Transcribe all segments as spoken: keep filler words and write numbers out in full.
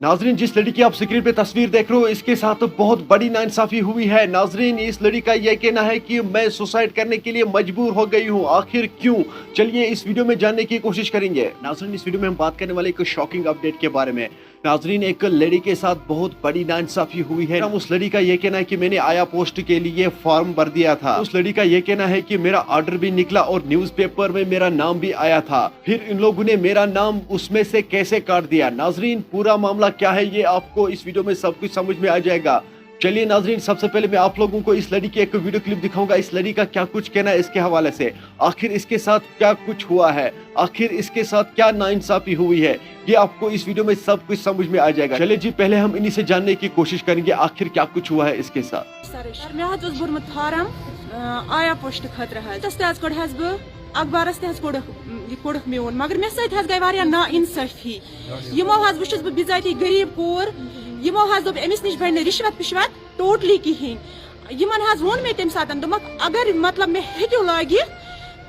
ناظرین، जिस लड़की की आप स्क्रीन पे तस्वीर देख रहे हो, इसके साथ बहुत बड़ी नाइंसाफी हुई है। नाजरीन, इस लड़की का यह कहना है कि मैं सुसाइड करने के लिए मजबूर हो गई हूँ। आखिर क्यों? चलिए इस वीडियो में जानने की कोशिश करेंगे। नाजरीन, इस वीडियो में हम बात करने वाले एक शॉकिंग अपडेट के बारे में। नाजरीन, एक लड़ी के साथ बहुत बड़ी नाइंसाफी हुई है। हम उस लड़ी का ये कहना है कि मैंने आया पोस्ट के लिए फॉर्म भर दिया था। उस लड़ी का ये कहना है कि मेरा ऑर्डर भी निकला और न्यूज़पेपर में मेरा नाम भी आया था, फिर इन लोगों ने मेरा नाम उसमें से कैसे काट दिया। नाजरीन, पूरा मामला क्या है, ये आपको इस वीडियो में सब कुछ समझ में आ जाएगा। चलिए नाजरीन, सबसे पहले मैं आप लोगों को इस लड़ी की एक वीडियो क्लिप दिखाऊंगा, इस लड़ी का क्या कुछ कहना है इसके हवाले से, आखिर इसके साथ क्या कुछ हुआ है, आखिर इसके साथ क्या नाइंसाफी हुई है, ये आपको इस वीडियो में सब कुछ समझ में आ जाएगा। चलिए जी, पहले हम इन्हीं से जानने की कोशिश करेंगे आखिर क्या कुछ हुआ है इसके साथ। سرش مےٚ حظ اوس بوٚرمُت فارم آیا پوسٹ خٲطرٕ حظ، تَس تہِ حظ کوٚڑ حظ بہٕ اخبارس تہِ حظ کوٚڑُکھ، یہِ کوٚڑُکھ میون، مگر مےٚ سۭتۍ حظ گٔے واریاہ نا انصٲفی۔ یِمو حظ وٕچھُس بہٕ بِزٲتی غریٖب کوٗر، یِمو حظ دوٚپ أمِس نِش بَنہِ نہٕ رِشوت پِشوت ٹوٹلی کِہیٖنۍ۔ یِمن حظ ووٚن مےٚ تَمہِ ساتہٕ، دوٚپمَکھ اگر مطلب مےٚ ہیٚکِو لٲگِتھ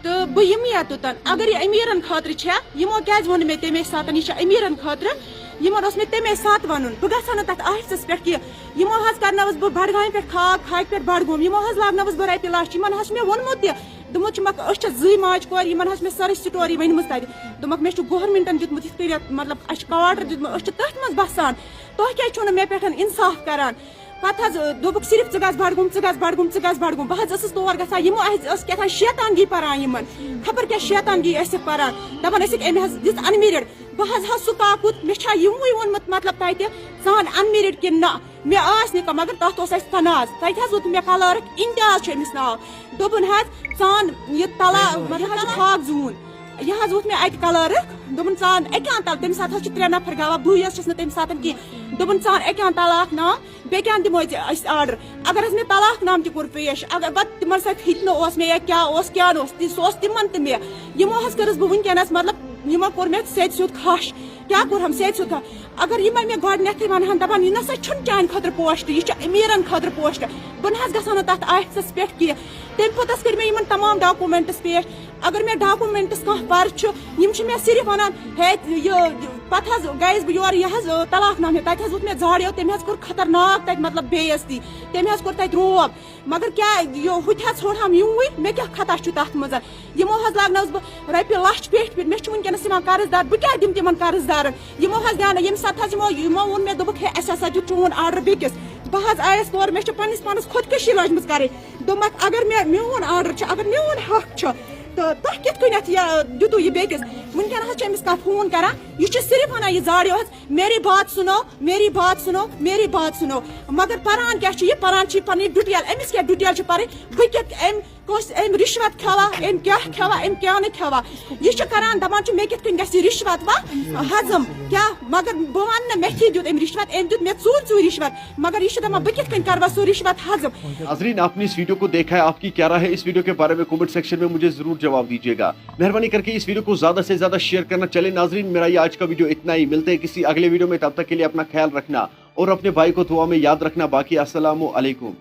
تہٕ بہٕ یِمہٕ یَتُتَن، اگر یہِ أمیٖرَن خٲطرٕ چھےٚ، یِمو کیٛازِ ووٚن نہٕ مےٚ تَمے ساتہٕ یہِ چھےٚ أمیٖرَن خٲطرٕ؟ یِمن اوس مےٚ تَمے ساتہٕ وَنُن، بہٕ گژھٕ ہا نہٕ تَتھ آفِسَس پٮ۪ٹھ کینٛہہ۔ یِمو حظ کَرنٲوٕس بہٕ بڈگامہِ پٮ۪ٹھ خاک، خاکہِ پٮ۪ٹھ بڈگوم، یِمو حظ لاگنٲوٕس بہٕ رۄپیہِ لَچھ، یِمن حظ چھُ مےٚ ووٚنمُت تہِ، دوٚپمُت چھُکھ أسۍ چھِ زٕے ماجہِ کورِ، یِمن حظ چھِ مےٚ سٲرٕے سٹوری ؤنمٕژ تَتہِ، دوٚپمَکھ مےٚ چھُ گورمنٹَن دیُتمُت یِتھ کٔنۍ یَتھ، مطلب اَسہِ چھُ کواٹر دیُتمُت، أسۍ چھِ تٔتھۍ منٛز بَسان، تُہۍ کیٛازِ چھِو نہٕ مےٚ پٮ۪ٹھ اِنصاف کَران؟ پَتہٕ حظ دوٚپُکھ صرف ژٕ گژھ بڈگوم، ژٕ گژھ بڈگوم، ژٕ گژھ بڈگوم۔ بہٕ حظ ٲسٕس تور گژھان، یِمو اَسہِ ٲس کیٛاہ تام شیطان گی پَران یِمَن، خبر کیٛاہ شیطان گی ٲسِکھ پَران، دَپان ٲسِکھ أمۍ حظ دِژ اَنمیرِڈ۔ بہٕ حظ ہَسہٕ سُہ کاکُت، مےٚ چھا یِموٕے ووٚنمُت مطلب تَتہِ ژٕ اَن اَنمیرِڈ کِنہٕ نہ؟ مےٚ ٲسۍ نہٕ کانٛہہ، مگر تَتھ اوس اَسہِ تناز۔ تَتہِ حظ ووت مےٚ کلٲرٕک، امتیاز چھُ أمِس ناو، دوٚپُن حظ ژٕ اَن یہِ طلاق، مطلب حظ یہِ طلاق زوٗن۔ یہِ حظ ووت مےٚ اَتہِ کلٲرٕک، دوٚپُن ژٕ اَن اَکہِ اَنٛد تَل، تَمہِ ساتہٕ حظ چھِ ترٛےٚ نفر گواہ، بٕے یٲژ چھَس نہٕ تَمہِ ساتہٕ کِہیٖنۍ۔ دوٚپُن ژٕ اَن اَکہِ اَنٛد طلاق نام، بیٚیہِ کیٛاہ اَنہٕ دِمو أسۍ أسۍ آرڈر؟ اگر حظ مےٚ طلاق نام تہِ کوٚر پیش، اگر پَتہٕ تِمَن سۭتۍ فِتنہٕ اوس مےٚ یا کیٛاہ اوس کیٛاہ نہٕ اوس، تہِ سُہ اوس تِمَن تہٕ مےٚ، یِمو حظ کٔرٕس بہٕ وٕنکیٚنَس مطلب یِمو کوٚر مےٚ سیٚدِ سیوٚد کھَش۔ کیٛاہ کوٚرہَم سیٚدِ سیوٚد کھَش؟ اگر یِمَے مےٚ گۄڈٕنٮ۪تھٕے وَنہٕ ہَن، دَپان یہِ نہ سا چھُنہٕ چانہِ خٲطرٕ پوسٹ، یہِ چھُ أمیٖرَن خٲطرٕ پوسٹ، بہٕ نہ حظ گژھٕ ہا نہٕ تَتھ آفِسَس پٮ۪ٹھ کینٛہہ۔ تَمہِ پوٚتُس کٔرۍ مےٚ یِمَن تمام ڈاکوٗمٮ۪نٹٕس پیش۔ اگر مےٚ ڈاکوٗمٮ۪نٹٕس کانٛہہ پَرٕ چھُ، یِم چھِ مےٚ صرف وَنان ہے یہِ پَتہٕ حظ گٔیَس بہٕ یورٕ، یہِ حظ طلاق نامہٕ ہیوٚت، تَتہِ حظ ووٚتھ مےٚ زاڑیو، تٔمۍ حظ کوٚر خطرناک تَتہِ مطلب بے عزتی، تٔمۍ حظ کوٚر تَتہِ روب۔ مگر کیٛاہ یہِ ہُہ تہِ حظ ژھوٚرہَم یوٗوٕے، مےٚ کیٛاہ خطا چھُ تَتھ منٛز؟ یِمو حظ لاگنٲوٕس بہٕ رۄپیہِ لَچھ پٮ۪ٹھۍ پٮ۪ٹھۍ، مےٚ چھُ وٕنکیٚنَس یِوان قرض دار، بہٕ کیٛاہ دِمہٕ تِمَن قرض دارَن؟ یِمو حظ دیٛاو نہٕ، ییٚمہِ ساتہٕ حظ یِمو یِمو ووٚن مےٚ، دوٚپُکھ ہے اَسہِ ہسا دیُت چون آرڈر بیٚکِس، بہٕ حظ آیَس تورٕ، مےٚ چھِ پنٛنِس پانَس خۄدکٔشی لٲجمٕژ کَرٕنۍ۔ دوٚپمَکھ اگر مےٚ میون آرڈر چھُ، اگر میون حق چھُ، تہٕ تۄہہِ کِتھ کٔنٮ۪تھ یہِ دیُتوُ یہِ بیٚکِس؟ وٕنکیٚنَس حظ چھِ أمِس کانٛہہ فون کَران، یہِ چھُ صرف وَنان یہِ زاڑیو حظ میری بات سنو، میری بات سنو، میری بات سنو۔ مگر پران کیٛاہ چھُ یہِ؟ پران چھُ یہِ پنٕنۍ ڈیٹیل۔ أمِس کیٛاہ ڈیٹیل چھِ پرٕنۍ؟ بہٕ کیٛاہ أمۍ کٲنٛسہِ أمۍ رِشوت کھٮ۪وا، أمۍ کیٛاہ کھٮ۪وا، أمۍ کیٛاہ نہٕ کھٮ۪وا؟ یہِ چھُ کران، دپان چھُ مےٚ کِتھ کٔنۍ گژھِ یہِ رِشوت وا ہضم؟ کیٛاہ؟ مگر بہٕ ونہٕ نہٕ مےٚ تھی دیُت أمۍ رِشوت، أمۍ دیُت مےٚ ژوٗرِ ژوٗرِ رِشوت۔ مگر یہِ چھُ دپان بہٕ کِتھ کٔنۍ کرٕ وۄنۍ سُہ رِشوت ہضم؟ नाजरीन, आपने इस वीडियो को देखा है, आपकी क्या राय है इस वीडियो के बारे में? कमेंट सेक्शन में मुझे जरूर जवाब दीजिएगा। मेहरबानी करके इस वीडियो को ज्यादा से ज्यादा शेयर करना। चलिए नाजरीन, मेरा ये आज का वीडियो इतना ही। मिलते हैं किसी अगले वीडियो में, तब तक के लिए अपना ख्याल रखना और अपने भाई को दुआ में याद रखना। बाकी अस्सलाम वालेकुम।